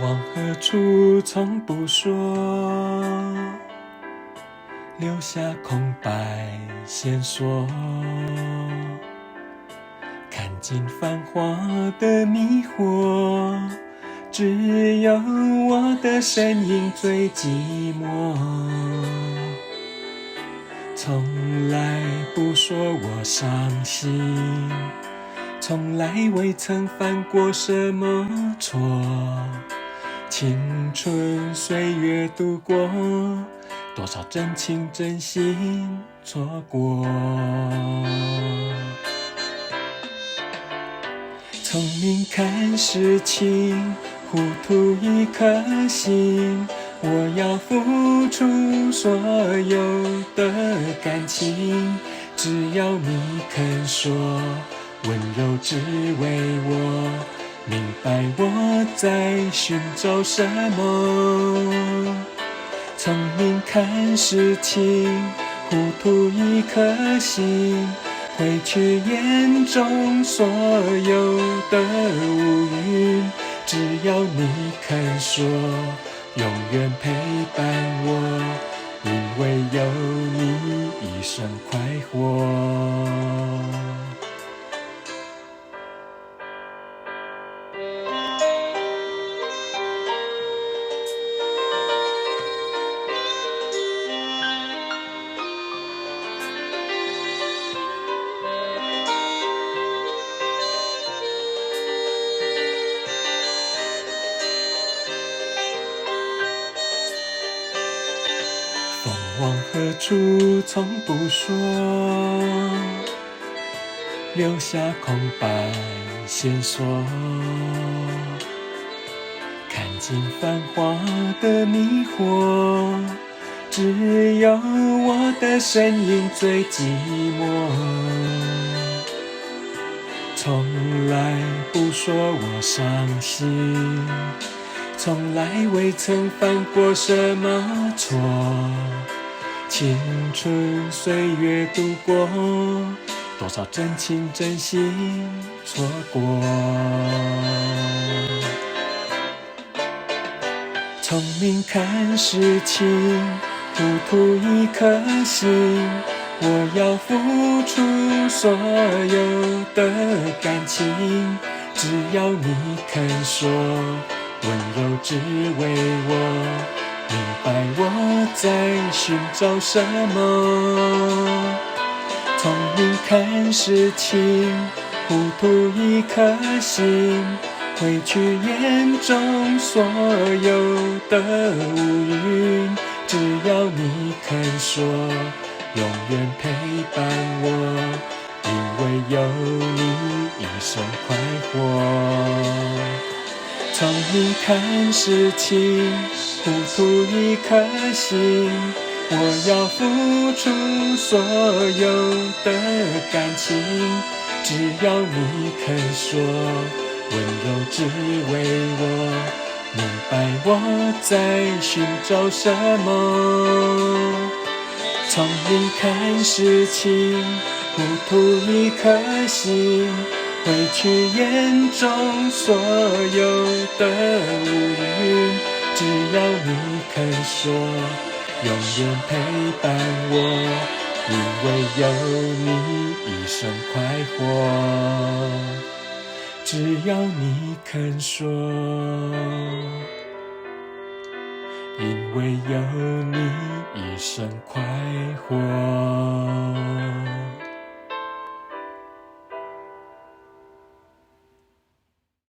往何處從不說，留下空白線索。看盡繁華的迷惑，只有我的身影最寂寞。從來不說我傷心，從來未曾犯過什麼錯。青春歲月度過，多少真情真心錯過。聰明看事情，糊塗一顆心。我要付出所有的感情，只要你肯說，溫柔只為我，明白我在尋找什麼。聰明看事情，糊塗一顆心，揮去眼中所有的烏雲，只要你肯說，永遠陪伴我，因為有你一生快活。風往何處從不說，留下空白線索。看盡繁華的迷惑，只有我的身影最寂寞。從來不說我傷心，從來未曾犯過什麼錯。青春歲月度過，多少真情真心錯過。聰明看事情，糊塗一顆心。我要付出所有的感情，只要你肯說，溫柔只為我，明白我在尋找什麼。聰明看事情，糊塗一顆心，揮去眼中所有的烏雲，只要你肯說，永遠陪伴我，因為有你一生快活。聰明看事情，糊塗一顆心，我要付出所有的感情，只要你肯說，溫柔只為我，明白我在尋找什麼。聰明看事情，糊塗一顆心，揮去眼中所有的烏雲，只要你肯說，永遠陪伴我，因為有你一生快活。只要你肯說，因為有你一生快活。